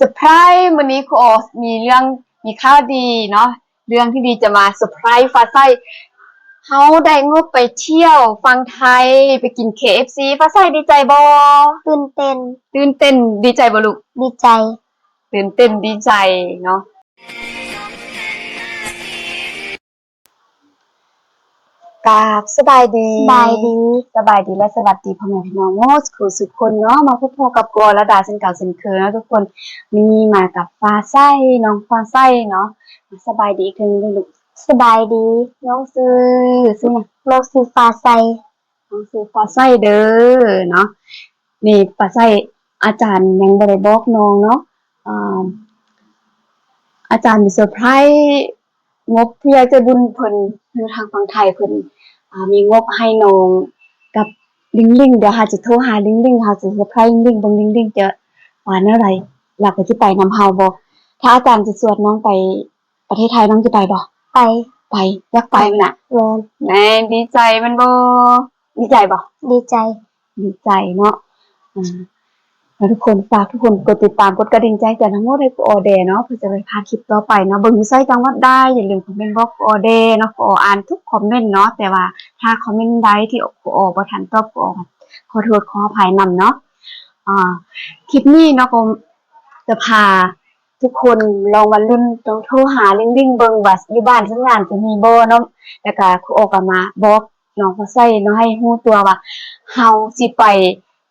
surprise ມື້ນີ້ຄູອໍມີເລື່ອງ ມີຂ່າວດີເນາະ ເລື່ອງທີ່ດີຈະມາ surprise ຟ້າໃສ. ເຮົາໄດ້ງົບໄປທ່ຽວຝັ່ງໄທ ໄປກິນ KFC. ຟ້າໃສດີໃຈບໍ່? ຕື່ນເຕັ້ນ. ຕື່ນເຕັ້ນ ດີໃຈບໍ່ລູກ? ດີໃຈ. ຕື່ນເຕັ້ນດີໃຈເນາະ. ກາບສະບາຍດີ ສະບາຍດີ ສະບາຍດີ ແລະ ສະຫວັດດີພໍ່ແມ່ພີ່ນ້ອງໝົດສູ່ຄົນເນາະ. ມາພົບພໍ້ກັບກູອໍລະດາເຊັ່ນເກົ່າເຊັ່ນເຄີຍເນາະທຸກຄົນ. ມື້ນີ້ມາກັບຟ້າໃສ ນ້ອງຟ້າໃສເນາະ. ສະບາຍດີອີກເທື່ອໜຶ່ງລູກ. ສະບາຍດີ. ນ້ອງຊື່ ຊື່ຫຍັງ? ນ້ອງຊື່ຟ້າໃສ. ນ້ອງຊື່ຟ້າໃສເດີເນາະ. ນີ້ຟ້າໃສ ອາຈານຍັງບໍ່ໄດ້ບອກນ້ອງເນາະ. ອາ ອາຈານມີເຊີໄພຣສ໌ ງົບຜູ້ໃຫຍ່ໃຈບຸນເພິ່ນ ຢູ່ທາງຝັ່ງໄທເພິ່ນ ອາ ມີງົບໃຫ້ນ້ອງກັບລິງລິງ. ດຽວເຮົາຈະໂທຫາລິງລິງ ເຮົາຈະເຊີໄພຣສ໌ລິງລິງ ເບິ່ງລິງລິງຈະວ່າແນວໃດ ລາວກໍຊິໄປນຳເຮົາບໍ່. ຖ້າອາຈານຈະຊວນນ້ອງໄປ ປະເທດໄທ ນ້ອງຈະໄປບໍ່? ໄປ. ໄປ. ຢາກໄປແມ່ນນະ? ແມ່ນ. ແມ່ນ. ດີໃຈແມ່ນບໍ່? ດີໃຈບໍ່? ດີໃຈ. ດີໃຈເນາະ. ອາ ແລ້ວທຸກຄົນ ຝາກທຸກຄົນກົດຕິດຕາມ ກົດກະດິ່ງແຈ້ງເຕືອນທັງໝົດໃຫ້ຄູອໍແດ່ເນາະ ເພື່ອຈະໄດ້ພາດຄລິບຕໍ່ໄປເນາະ. ເບິ່ງຢູ່ໃສ ຈັງຫວັດໃດ ຢ່າລືມຄອມເມັນບອກຄູອໍແດ່ເນາະ. ຄູອໍອ່ານທຸກຄອມເມັນເນາະ ແຕ່ວ່າຖ້າຄອມເມັນໃດທີ່ຄູອໍບໍ່ທັນຕອບ ຄູອໍຂໍໂທດຂໍອະໄພນຳເນາະ. ອາ ຄລິບນີ້ເນາະ ກໍຈະພາ ທຸກຄົນລອງມາລຸ້ນ ຕ້ອງໂທຫາລິງລິງເບິ່ງວ່າຢູ່ບ້ານສັນຍານຈະມີບໍ່ເນາະ. ແລ້ວກະຄູອໍກໍມາບອກນ້ອງຟ້າໃສເນາະ ໃຫ້ຮູ້ຕົວວ່າເຮົາຊິໄປ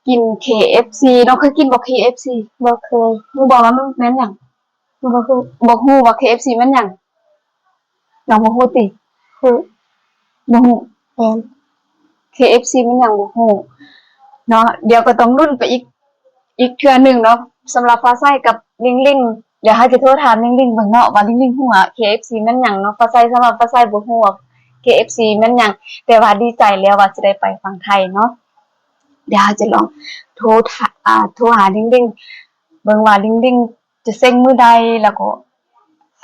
ກິນ KFC. ນ້ອງເຄີຍກິນບໍ່ KFC? ບໍ່ເຄີຍ. ຮູ້ບໍ່ວ່າມັນແມ່ນຫຍັງ? ບໍ່ຮູ້. ບໍ່ຮູ້ວ່າ KFC ແມ່ນຫຍັງ? ນ້ອງບໍ່ຮູ້ຕິ? ຮູ້. ບໍ່ຮູ້. ແມ່ນ. KFC ແມ່ນຫຍັງບໍ່ຮູ້ເນາະ. ດຽວກໍຕ້ອງລຸ້ນໄປອີກ ອີກເທື່ອໜຶ່ງເນາະ ສຳລັບຟ້າໃສກັບລິງລິງ. ດຽວເຮົາຈະໂທຖາມລິງລິງເບິ່ງເນາະ ວ່າລິງລິງຮູ້ວ່າ KFC ແມ່ນຫຍັງເນາະ. ຟ້າໃສ ສຳລັບຟ້າໃສບໍ່ຮູ້ວ່າ KFC ແມ່ນຫຍັງ ແຕ່ວ່າດີໃຈແລ້ວວ່າຊິໄດ້ໄປຝັ່ງໄທເນາະ. ດຽວເຮົາຈະລອງໂທ ອາ ໂທຫາລິງລິງເບິ່ງວ່າລິງລິງ ຈະເສັງມື້ໃດ ແລ້ວກໍ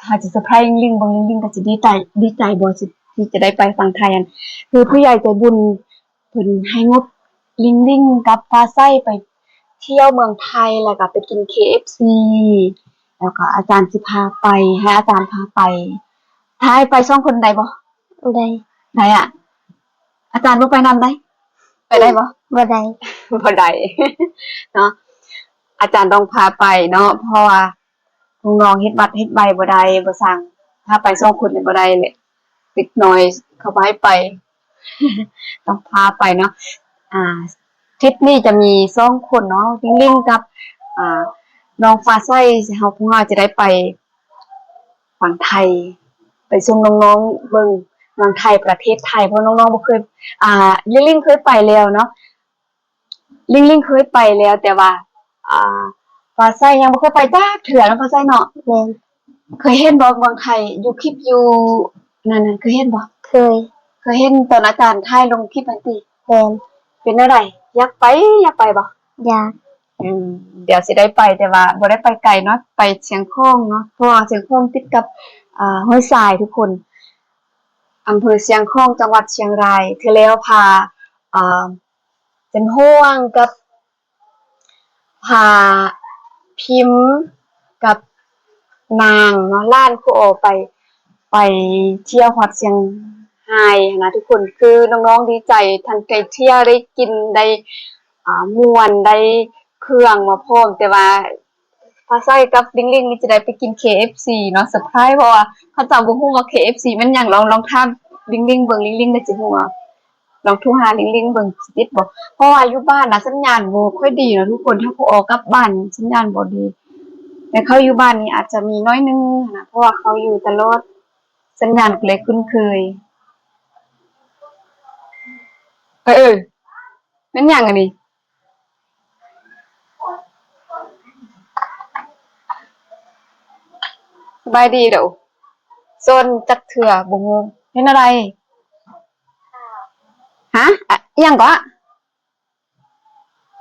ເຮົາຈະເຊີໄພຣສ໌ລິງລິງເບິ່ງ ລິງລິງກໍຈະດີໃຈ ດີໃຈບໍ່ ທີ່ ທີ່ຈະໄດ້ໄປຝັ່ງໄທຫັ້ນ. ຄືຜູ້ໃຫຍ່ໃຈບຸນເພິ່ນໃຫ້ງົບລິງລິງກັບຟ້າໃສໄປທ່ຽວເມືອງໄທ ແລ້ວກໍໄປກິນ KFC ແລ້ວກໍອາຈານຊິພາໄປ ໃຫ້ອາຈານພາໄປ. ຖ້າໃຫ້ໄປສອງຄົນໄດ້ບໍ່? ໄດ້. ໄດ້ອະ. ອາຈານບໍ່ໄປນຳໄດ້? ໄປໄດ້ບໍ່? ບໍ່ໄດ້. ບໍ່ໄດ້ເນາະ. ອາຈານຕ້ອງພາໄປເນາະ ເພາະວ່າ ນ້ອງເຮັດວັດເຮັດໄວບໍ່ໄດ້ ບໍ່ຊ່າງ ຖ້າໄປສອງຄົນນີ້ບໍ່ໄດ້ແຫຼະ ເດັກນ້ອຍເຂົາບໍ່ໃຫ້ໄປ ຕ້ອງພາໄປເນາະ. ອາ ທຣິບນີ້ຈະມີສອງຄົນເນາະ ລິງລິງກັບ ອາ ນ້ອງຟ້າໃສ. ເຮົາ ພວກເຮົາຈະໄດ້ໄປຝັ່ງໄທ ໄປຊົມນ້ອງໆເບິ່ງເມືອງໄທ ປະເທດໄທ ເພາະນ້ອງໆບໍ່ເຄີຍ ອາ ລິງລິງເຄີຍໄປແລ້ວເນາະ. ລິງລິງເຄີຍໄປແລ້ວ ແຕ່ວ່າ ອາ ຟ້າໃສຍັງບໍ່ເຄີຍໄປຈັກເທື່ອເນາະ ຟ້າໃສເນາະ. ແມ່ນ. ເຄີຍເຫັນບໍ່ເມືອງໄທ ຢູ່ຄລິບຢູ່ນັ້ນ ເຄີຍເຫັນບໍ່? ເຄີຍ. ເຄີຍເຫັນຕອນອາຈານຖ່າຍລົງຄລິບຫັ້ນຕິ? ແມ່ນ. ເປັນແນວໃດ? ຢາກໄປ ຢາກໄປບໍ່? ຢາກ. ອືມ ດຽວຊິໄດ້ໄປ ແຕ່ວ່າບໍ່ໄດ້ໄປໄກເນາະ ໄປຊຽງຂອງເນາະ ເພາະວ່າຊຽງຂອງຕິດກັບ ອາ ຫ້ວຍຊາຍທຸກຄົນ ອຳເພີຊຽງຂອງ ຈັງຫວັດຊຽງລາຍ. ເທື່ອແລ້ວພາ ອາ ຈັນຫວງກັບ ພາພິມກັບນາງເນາະ ຫຼານຄູອໍໄປ ໄປທ່ຽວຮອດຊຽງຮາຍຫັ້ນນະທຸກຄົນ. ຄືນ້ອງໆດີໃຈ ທັງໄດ້ທ່ຽວ ໄດ້ກິນ ໄດ້ ອາ ມ່ວນ ໄດ້ເຄື່ອງມາພ້ອມ ແຕ່ວ່າ ຟ້າໃສກັບລິງລິງນີ້ຈະໄດ້ໄປກິນ KFC ເນາະ ເຊີໄພຣສ໌ ເພາະວ່າເຂົາເຈົ້າບໍ່ຮູ້ວ່າ KFC ແມ່ນຫຍັງ. ລອງ ລອງຖາມລິງລິງເບິ່ງ ລິງລິງໜ້າຈະຮູ້ວ່າ ລອງໂທຫາລິງລິງເບິ່ງ ຊິຕິດບໍ່ ເພາະວ່າຢູ່ບ້ານນະສັນຍານບໍ່ຄ່ອຍດີເນາະທຸກຄົນ. ຖ້າຜູ້ອອກກັບບ້ານສັນຍານບໍ່ດີ ແຕ່ເຂົາຢູ່ບ້ານນີ້ອາດຈະມີໜ້ອຍໜຶ່ງຫັ້ນນະ ເພາະວ່າເຂົາຢູ່ຕະຫຼອດ ສັນຍານກໍເລີຍຄຸ້ນເຄີຍ. ເອີ ເອີ ແມ່ນຫຍັງອັນນີ້? ສະບາຍດີເດີ້. ຊົນຈັກເທື່ອບໍ່ຮູ້ ເຮັດແນວໃດ? ຮະ? ອະ ອີຫຍັງເກາະ?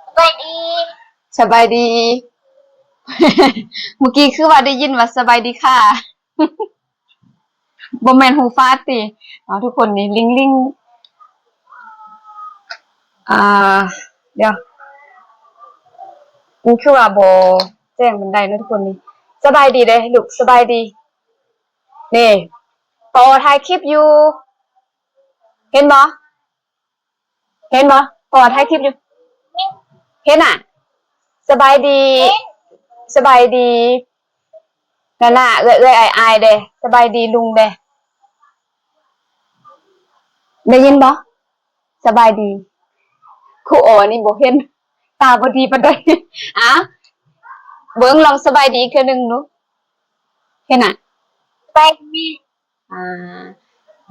ສະບາຍດີ. ສະບາຍດີ. ເມື່ອກີ້ຄືວ່າໄດ້ຍິນວ່າສະບາຍດີຄ່ະ. ບໍ່ແມ່ນຫູຟາດຕິເນາະທຸກຄົນ. ນີ້ລິງລິງ ອ່າ ດຽວ ມັນຄືວ່າບໍ່ ແຈ້ງປານໃດເນາະທຸກຄົນນີ້. ສະບາຍດີເດ້ລູກ ສະບາຍດີ. ນີ້ ປາອໍຖ່າຍຄລິບຢູ່ ເຫັນບໍ່? ເຫັນບໍ່? ປາອໍຖ່າຍຄລິບຢູ່ ເຫັນນະ? ສະບາຍດີ ສະບາຍດີ ນັ້ນນະ ເອື້ອຍໆ ອ້າຍໆ ເດ້ ສະບາຍດີລຸງເດ້ ໄດ້ຍິນບໍ່? ສະບາຍດີ. ຄູອໍນີ້ບໍ່ເຫັນ ຕາບໍ່ດີປານໃດ. ອາ ເບິ່ງ ລອງສະບາຍດີອີກເທື່ອໜຶ່ງດູ ເຫັນນະ? ສະບາຍດີ. ອາ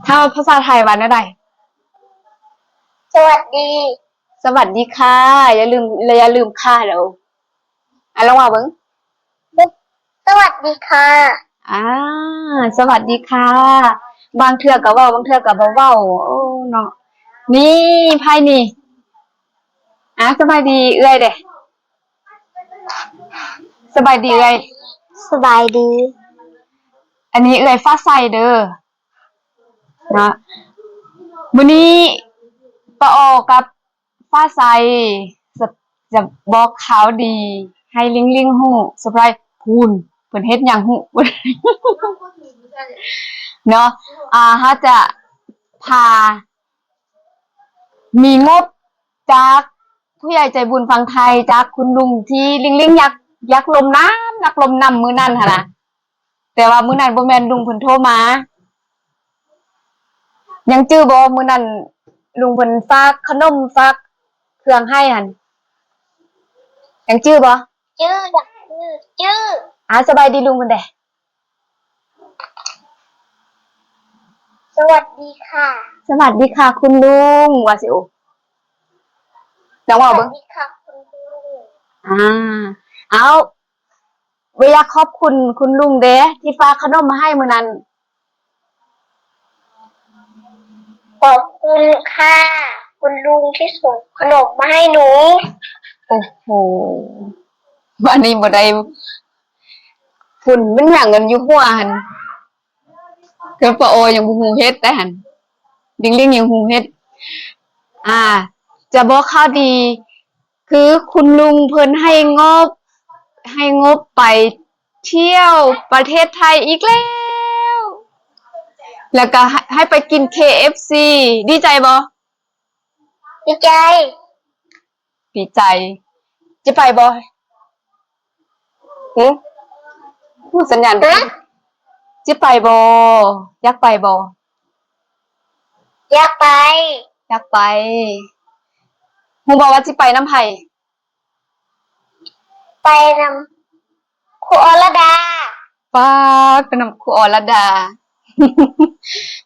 ຖ້າວ່າພາສາໄທວ່າແນວໃດ? ສະຫວັດດີ. ສະຫວັດດີຄ່ະ ຢ່າລືມ ຢ່າລືມຄ່ະເດີ້. ອາ ລອງເວົ້າເບິ່ງ. ສະຫວັດດີຄ່ະ. ອາ ສະຫວັດດີຄ່ະ. ບາງເທື່ອກໍເວົ້າ ບາງເທື່ອກໍບໍ່ເວົ້າ. ໂອ້ ເນາະ. ນີ້ ໃຜນີ້? ອາ ສະບາຍດີເອື້ອຍເດ້. ສະບາຍດີເອື້ອຍ. ສະບາຍດີ. ອັນນີ້ເອື້ອຍຟ້າໃສເດີ້ ເນາະ. ມື້ນີ້ປ້າອໍກັບຟ້າໃສ ຈະ ຈະບອກຂ່າວດີໃຫ້ລິງລິງຮູ້ ເຊີໄພຣສ໌. ພຸ້ນ ເພິ່ນເຮັດຫຍັງຮູ້ ເນາະ. ອາ ເຮົາຈະພາ ມີງົບຈາກຜູ້ໃຫຍ່ໃຈບຸນຝັ່ງໄທ ຈາກຄຸນລຸງ ທີ່ລິງລິງຢາກ ຢາກລົມນຳ ຢາກລົມນຳມື້ນັ້ນຫັ້ນນະ. ແຕ່ວ່າມື້ນັ້ນບໍ່ແມ່ນລຸງເພິ່ນໂທມາ. ຍັງຈື່ບໍ່? ມື້ນັ້ນລຸງເພິ່ນຝາກຂະໜົມ ຝາກເຄື່ອງໃຫ້ຫັ້ນ ຍັງຈື່ບໍ່? ຈື່ ຢາກຈື່ ຈື່. ອາ ສະບາຍດີລຸງເພິ່ນແດ່. ສະຫວັດດີຄ່ະ. ສະຫວັດດີຄ່ະຄຸນລຸງ ວ່າຊິ. ໂອ້ ລອງເວົ້າເບິ່ງ. ສະຫວັດດີຄ່ະຄຸນລຸງ. ອາ ເອົາ ບໍ່ຢາກຂອບຄຸນຄຸນລຸງເດ້ ທີ່ຝາກຂະໜົມມາໃຫ້ມື້ນັ້ນ. ຂອບຄຸນຄ່ະ ຄຸນລຸງທີ່ສົ່ງຂະໜົມມາໃຫ້ໜູ. ໂອ້ໂຫ ບາດນີ້ບໍ່ໄດ້. ພຸ້ນ ມັນຫຍັງກັນຢູ່ຫົວຫັ້ນ? ຄືປ້າອໍຍັງບໍ່ຮູ້ເຮັດໄດຫັ້ນ ລິງລິງຍັງຮູ້ເຮັດ. ອາ ຈະບອກຂ່າວດີ ຄືຄຸນລຸງເພິ່ນໃຫ້ງົບ ໃຫ້ງົບໄປທ່ຽວປະເທດໄທອີກແລ້ວ ແລ້ວກໍໃຫ້ ໃຫ້ໄປກິນ ເຄເອັຟຊີ. ດີໃຈບໍ່? ດີໃຈ. ດີໃຈ. ຈະໄປບໍ່? ຫຶ? ຮູ້ສັນຍານບໍ່? ຫຶ? ຈະໄປບໍ່? ຢາກໄປບໍ່? ຢາກໄປ. ຢາກໄປ. ຮູ້ບໍ່ວ່າຊິໄປນຳໃຜ? ໄປນຳຄູອໍລະດາ. ປາດ ໄປນຳຄູອໍລະດາ.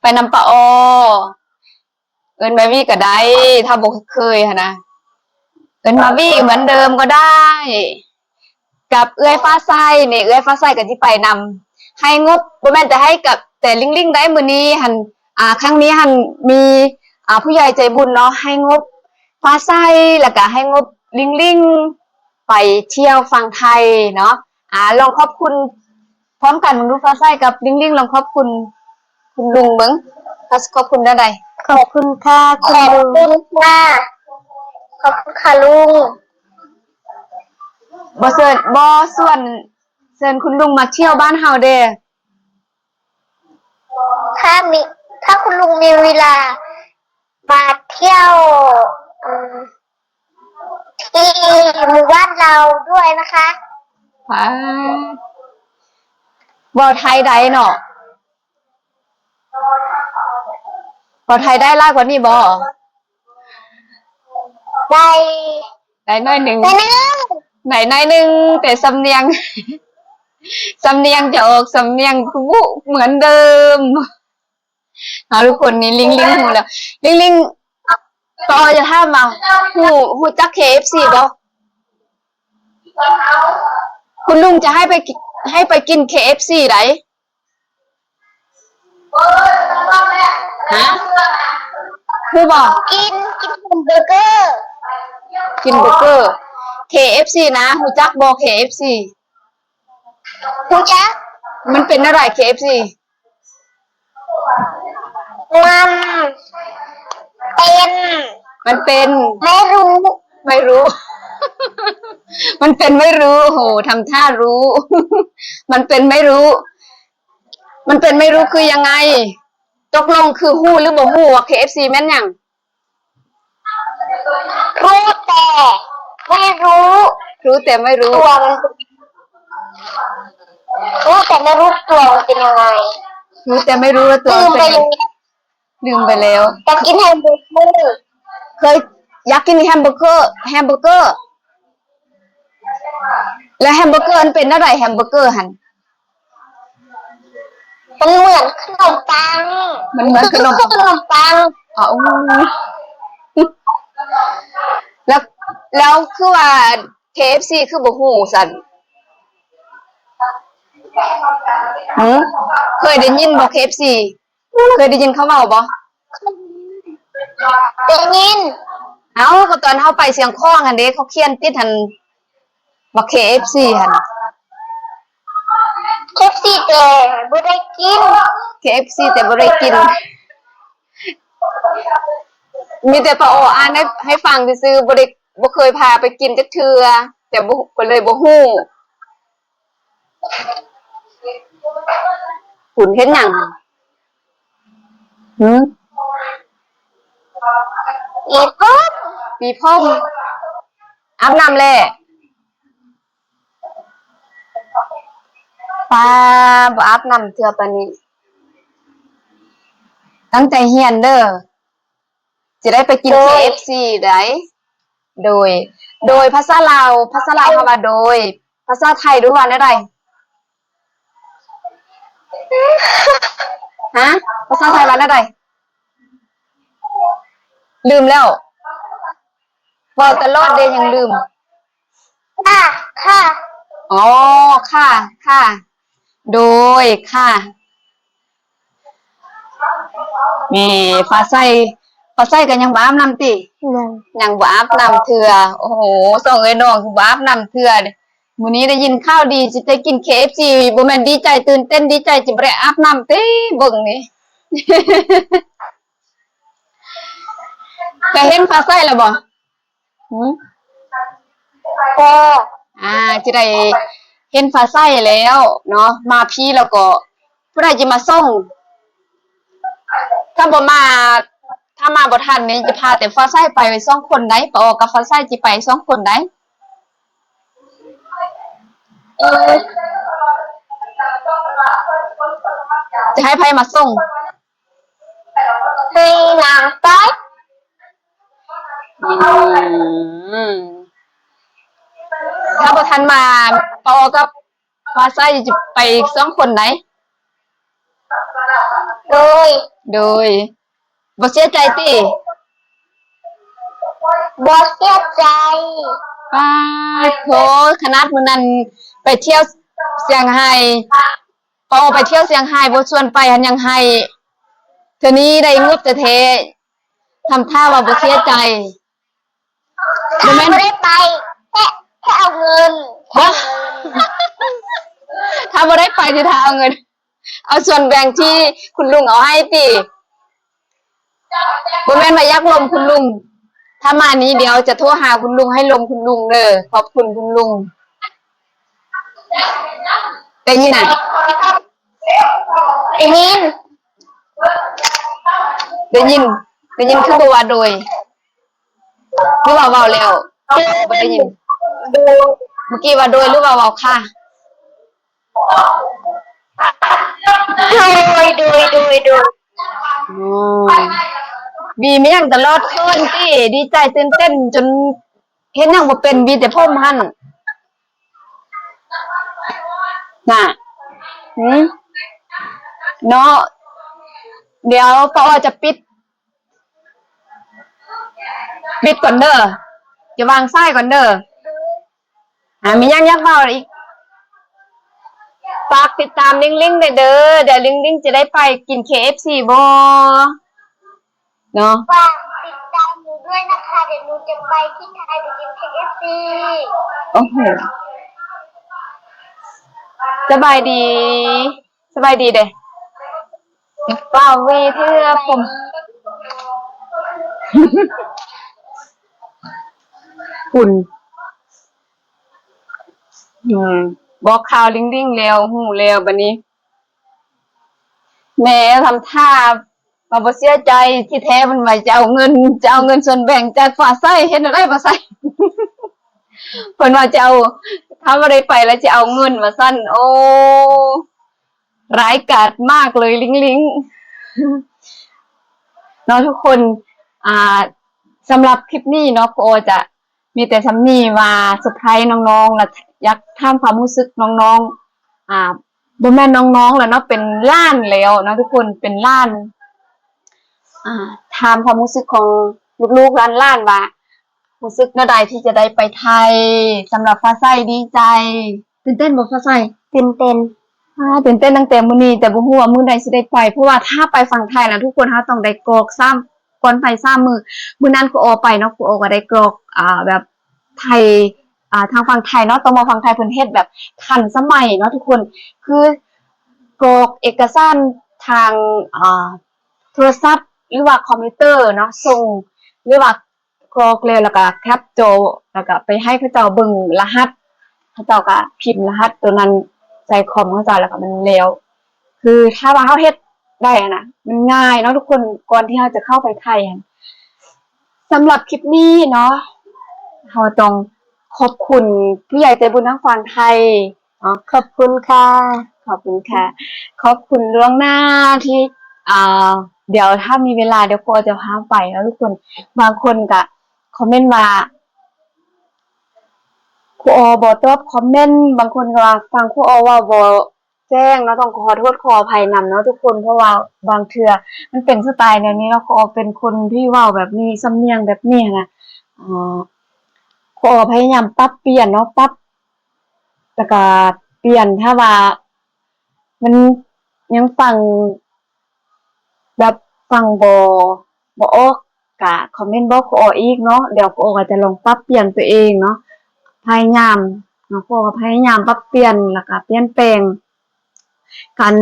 ໄປນຳປ້າອໍ. ເອີ້ນແມ່ວິກໍໄດ້ ຖ້າບໍ່ຄຸ້ນເຄີຍຫັ້ນນະ. ເອີ້ນມາວິເໝືອນເດີມກໍໄດ້ ກັບເອື້ອຍຟ້າໃສ. ນີ້ ເອື້ອຍຟ້າໃສກໍຊິໄປນຳ ໃຫ້ງົບ ບໍ່ແມ່ນແຕ່ໃຫ້ກັບແຕ່ລິງລິງໄດ໋. ມື້ນີ້ຫັ້ນ ອາ ຄັ້ງນີ້ຫັ້ນມີ ອາ ຜູ້ໃຫຍ່ໃຈບຸນເນາະ ໃຫ້ງົບຟ້າໃສ ແລ້ວກໍໃຫ້ງົບລິງລິງໄປທ່ຽວຝັ່ງໄທເນາະ. ອາ ລອງຂອບຄຸນ ພ້ອມກັນເບິ່ງດູ ຟ້າໃສກັບລິງລິງ ລອງຂອບຄຸນຄຸນລຸງເບິ່ງ ຂອບຄຸນແນວໃດ? ຂອບຄຸນຄ່ະຄຸນລຸງ. ຂອບຄຸນຄ່ະ ຂອບຄຸນຄ່ະລຸງ. ບໍ່ເຊີນ ບໍ່ຊວນ ເຊີນຄຸນລຸງມາທ່ຽວບ້ານເຮົາແດ່. ຖ້າມີ ຖ້າຄຸນລຸງມີເວລາມາທ່ຽວ ເອີ ທີ່ໝູ່ບ້ານເຮົາດ້ວຍນະຄະ. ປາດ ເວົ້າໄທໄດ້ເນາະ? ເວົ້າໄທໄດ້ຫຼາຍກວ່ານີ້ບໍ່? ໄດ້ ໄດ້ໜ້ອຍໜຶ່ງ ໄດ້ໜ້ອຍໜຶ່ງ ໄດ້ໜ້ອຍໜຶ່ງ ແຕ່ສຳນຽງ ສຳນຽງຈະອອກສຳນຽງຄຸບຸເໝືອນເດີມ. ເອົາ ທຸກຄົນນີ້ ລິງລິງຮູ້ແລ້ວ ລິງລິງ ກໍຈະຖາມວ່າ ຮູ້ ຮູ້ຈັກ ເຄເອັຟຊີ ບໍ່? ຄຸນລຸງຈະໃຫ້ໄປ ໃຫ້ໄປກິນ ເຄເອັຟຊີ ໃດ. ຮະ? ຮູ້ບໍ່? ກິນ ກິນແຮມເບີເກີ ກິນເບີເກີ ເຄເອັຟຊີ ນະ ຮູ້ຈັກບໍ່ ເຄເອັຟຊີ? ຮູ້ຈັກ. ມັນເປັນແນວໃດ ເຄເອັຟຊີ? ມັນເປັນ ມັນເປັນ ໄມ່ຮູ້ ໄມ່ຮູ້ มันเป็นไม่รู้ โห ทำท่ารู้ มันเป็นไม่รู้ มันเป็นไม่รู้คือยังไง ตกลงคือฮู้หรือบ่ฮู้ว่า เค เอฟ ซี แม่นหยัง? รู้แต่ไม่รู้ รู้แต่ไม่รู้ ตัวมัน รู้แต่ไม่รู้ตัวมันเป็นยังไง รู้แต่ไม่รู้ว่าตัวมันเป็นยังไง ลืมไปแล้ว ลืมไปแล้ว อยากกินแฮมเบอร์เกอร์ เคยอยากกินแฮมเบอร์เกอร์ แฮมเบอร์เกอร์ แล้วแฮมเบอร์เกอร์มันเป็นแนวใด แฮมเบอร์เกอร์หั่น? มันเหมือนขนมปัง มันเหมือนขนมปัง ขนมปัง อ๋อ แล้ว แล้วคือว่า เค เอฟ ซี คือบ่ฮู้ซั่น หึ เคยได้ยินบ่ เค เอฟ ซี เคยได้ยินเขาเว้าบ่? ได้ยิน เอ้า ก็ตอนเฮาไปเชียงของหั่นเด้ เขาเขียนติดหั่น บัก เค เอฟ ซี หั่น เค เอฟ ซี แต่บ่ได้กิน เค เอฟ ซี แต่บ่ได้กิน มีแต่ป้าอออ่านให้ ให้ฟังซื่อๆ บ่ได้ บ่เคยพาไปกินจักเทื่อ แต่บ่ ก็เลยบ่ฮู้ คุณเฮ็ดหยังหั่น หึ หวีผม หวีผม อาบน้ำแล้ว ป๊า บ่อาบน้ำเทื่อปานนี้ ตั้งใจเรียนเด้อ สิได้ไปกิน โดย เค เอฟ ซี ได้ โดย โดย ภาษาลาว ภาษาลาวเฮาว่าโดย ภาษาไทยดูว่าแนวใด ฮะ ภาษาไทยว่าแนวใด ลืมแล้ว เว้าตลอดเด้ ยังลืม ค่ะ ค่ะ อ๋อ ค่ะ ค่ะ โดย ค่ะ แหม ฟ้าใส ฟ้าใสก็ยังบ่อาบน้ำติ ยัง ยังบ่อาบน้ำเทื่อ โอ้โห สองเอื้อยน้องคือบ่อาบน้ำเทื่อ มื้อนี้ได้ยินข่าวดี สิได้กิน เค เอฟ ซี บ่แม่นดีใจตื่นเต้น ดีใจสิบ่ได้อาบน้ำติ เบิ่งนี่ เคยเห็นฟ้าใสแล้วบ่ หึ พอ อ่า จะได้เห็นฟ้าใสแล้วเนาะ มาพี้แล้วก็ผู้ใดจะมาส่ง ถ้าบ่มา ถ้ามาบ่ทันนี่จะพาแต่ฟ้าใสไปสองคนได้ ป้าออกับฟ้าใสจะไปสองคนได้ เออ จะให้ไผมาส่ง ให้นางไป อืม ถ้าบ่ทันมา ป้าออกับฟ้าใสจะไปสองคนได้ โดย โดย บ่เสียใจติ บ่เสียใจ ป๊าดโธ่ ขนาดมื้อนั้นไปเที่ยวเซี่ยงไฮ้ ป้าออไปเที่ยวเซี่ยงไฮ้ บ่ชวนไปหั้นยังไห้ เทื่อนี้ได้งบแท้ๆ ทำท่าว่าบ่เสียใจ บ่แม่น บ่ได้ไป แค่ แค่เอาเงิน ฮะ ถ้าบ่ได้ไปสิถ้าเอาเงิน เอาส่วนแบ่งที่คุณลุงเอาให้ติ บ่แม่นว่าอยากลมคุณลุง ถ้ามานี้เดี๋ยวจะโทรหาคุณลุงให้ลมคุณลุงเด้อ ขอบคุณคุณลุง ได้ยินน่ะ ได้ยิน ได้ยิน ได้ยิน คือบ่ว่าโดย หรือว่าเว้าแล้ว บ่ได้ยิน เมื่อกี้ว่าโดยหรือว่าเว้าค่ะ โดย โดย โดย โดย โอ้ บีมีหยังตลอด เขินติ ดีใจตื่นเต้นจนเฮ็ดหยังบ่เป็น บีแต่ผมหั่น น่ะ หึ เนาะ เดี๋ยวป้าออจะปิด ปิดก่อนเด้อ จะวางสายก่อนเด้อ อ่า มีหยังอยากเว้าอีก ฝากติดตามลิงลิงได้เด้อ เดี๋ยวลิงลิงจะได้ไปกิน เค เอฟ ซี บ่ เนาะ ฝากติดตามหนูด้วยนะคะ เดี๋ยวหนูจะไปที่ไทยไปกิน เค เอฟ ซี โอ้โห สบายดี สบายดีเด้ ฟ้าววีเทื่อผม คุณ ອືມ ບອກຂ່າວລິງໆແລ້ວ ຮູ້ແລ້ວບັດນີ້ ແມ່ທຳທ່າວ່າບໍ່ເສຍໃຈ ທີ່ແທ້ເພິ່ນວ່າຈະເອົາເງິນ ຈະເອົາເງິນສ່ວນແບ່ງຈາກຟ້າໃສ. ເຮັດແນວໃດຟ້າໃສ? ເພິ່ນວ່າຈະເອົາ ຖ້າບໍ່ໄດ້ໄປແລ້ວຈະເອົາເງິນວ່າຊັ້ນ. ໂອ້ ຮ້າຍກາດມາກເລີຍລິງໆ ເນາະທຸກຄົນ. ອ່າ ສຳລັບຄລິບນີ້ເນາະ ຄູອໍຈະ ມີແຕ່ສ່ຳນີ້ ວ່າເຊີໄພຣສ໌ນ້ອງໆ ແລະ ຢາກຖາມຄວາມຮູ້ສຶກນ້ອງໆ ອ່າ ບໍ່ແມ່ນນ້ອງໆແລ້ວເນາະ ເປັນຫຼານແລ້ວເນາະທຸກຄົນ ເປັນຫຼານ. ອ່າ ຖາມຄວາມຮູ້ສຶກຂອງລູກໆຫຼານໆວ່າ ຮູ້ສຶກແນວໃດທີ່ຈະໄດ້ໄປໄທ? ສຳລັບຟ້າໃສດີໃຈ. ຕື່ນເຕັ້ນບໍ່ຟ້າໃສ? ຕື່ນເຕັ້ນ. ອ່າ ຕື່ນເຕັ້ນຕັ້ງແຕ່ມື້ນີ້ ແຕ່ບໍ່ຮູ້ວ່າມື້ໃດຊິໄດ້ໄປ ເພາະວ່າຖ້າໄປຝັ່ງໄທນະທຸກຄົນ ເຮົາຕ້ອງໄດ້ກອກສາມ ກ່ອນໄປສາມມື້. ມື້ນັ້ນຄູອໍໄປເນາະ ຄູອໍກໍໄດ້ກອກ ອ່າ ແບບໄທ ອ່າ ທາງຝັ່ງໄທເນາະ ຕມ ຝັ່ງໄທເພິ່ນເຮັດແບບທັນສະໄໝເນາະທຸກຄົນ ຄືກອກເອກະສານທາງ ອ່າ ໂທລະສັບ ຫຼືວ່າຄອມພິວເຕີເນາະ ສົ່ງ ຫຼືວ່າ ກອກແລ້ວ ແລ້ວກໍແຄັບຈໍ ແລ້ວກໍໄປໃຫ້ເຂົາເຈົ້າເບິ່ງລະຫັດ ເຂົາເຈົ້າກໍພິມລະຫັດໂຕນັ້ນໃສ່ຄອມເຂົາເຈົ້າ ແລ້ວກໍມັນແລ້ວ. ຄືຖ້າວ່າເຮົາເຮັດໄດ້ຫັ້ນນະ ມັນງ່າຍເນາະທຸກຄົນ ກ່ອນທີ່ເຮົາຈະເຂົ້າໄປໄທຫັ້ນ. ສຳລັບຄລິບນີ້ເນາະ ເຮົາຕ້ອງຂອບຄຸນຜູ້ໃຫຍ່ໃຈບຸນທາງຝັ່ງໄທເນາະ. ຂອບຄຸນຄ່ະ. ຂອບຄຸນຄ່ະ. ຂອບຄຸນລ່ວງໜ້າທີ່ ອ່າ ດຽວຖ້າມີເວລາ ດຽວຄູອໍຈະພາໄປເນາະທຸກຄົນ. ບາງຄົນກະຄອມເມັນວ່າ ຄູອໍບໍ່ຕອບຄອມເມັນ, ບາງຄົນກໍວ່າຟັງຄູອໍເວົ້າບໍ່ແຈ້ງເນາະ, ຕ້ອງຂໍໂທດຂໍອະໄພນຳເນາະທຸກຄົນ, ເພາະວ່າບາງເທື່ອມັນເປັນສະໄຕແນວນີ້ເນາະ. ຄູອໍເປັນຄົນທີ່ເວົ້າແບບນີ້, ສຳນຽງແບບນີ້ຫັ້ນນະ. ເອີ ຄູອໍພະຍາຍາມປັບປ່ຽນເນາະ, ປັບ ແລ້ວກະປ່ຽນ, ຖ້າວ່າມັນຍັງຟັງແບບຟັງບໍ່ ບໍ່ອອກ ກະຄອມເມັນບອກຄູອໍອີກເນາະ, ດຽວຄູອໍກໍຈະລອງປັບປ່ຽນຕົວເອງເນາະ, ພະຍາຍາມເນາະ, ຄູອໍກໍພະຍາຍາມປັບປ່ຽນ ແລ້ວກະປ່ຽນແປງການ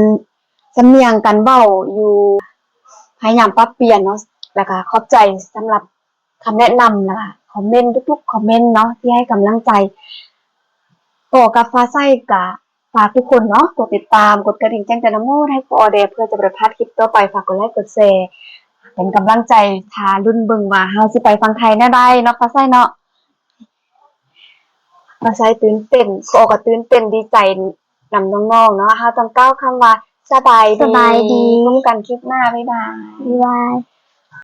ສຳນຽງການເວົ້າຢູ່, ພະຍາຍາມປັບປ່ຽນເນາະ, ແລ້ວກະຂອບໃຈສຳລັບ ຄຳແນະນຳ ແລ້ວກະຄອມເມັນ ທຸກໆຄອມເມັນເນາະ ທີ່ໃຫ້ກຳລັງໃຈ. ຂໍກັບຟ້າໃສກະຝາກທຸກຄົນເນາະ ກົດຕິດຕາມ ກົດກະດິ່ງແຈ້ງເຕືອນນຳໂມດໃຫ້ຄູອໍແດ່ ເພື່ອຈະບໍ່ໄດ້ພາດຄລິບຕໍ່ໄປ. ຝາກກົດໄລກົດແຊ ເປັນກຳລັງໃຈ ຖ້າລຸ້ນເບິ່ງວ່າເຮົາຊິໄປຝັ່ງໄທແນວໃດເນາະ ຟ້າໃສເນາະ. ຟ້າໃສຕື່ນເຕັ້ນ ຄູອໍກໍຕື່ນເຕັ້ນ ດີໃຈນຳນ້ອງໆເນາະ. ເຮົາຕ້ອງກ່າວຄຳວ່າ ສະບາຍດີ ສະບາຍດີ ພົບກັນຄລິບໜ້າ ບາຍບາຍ ບາຍບາຍ.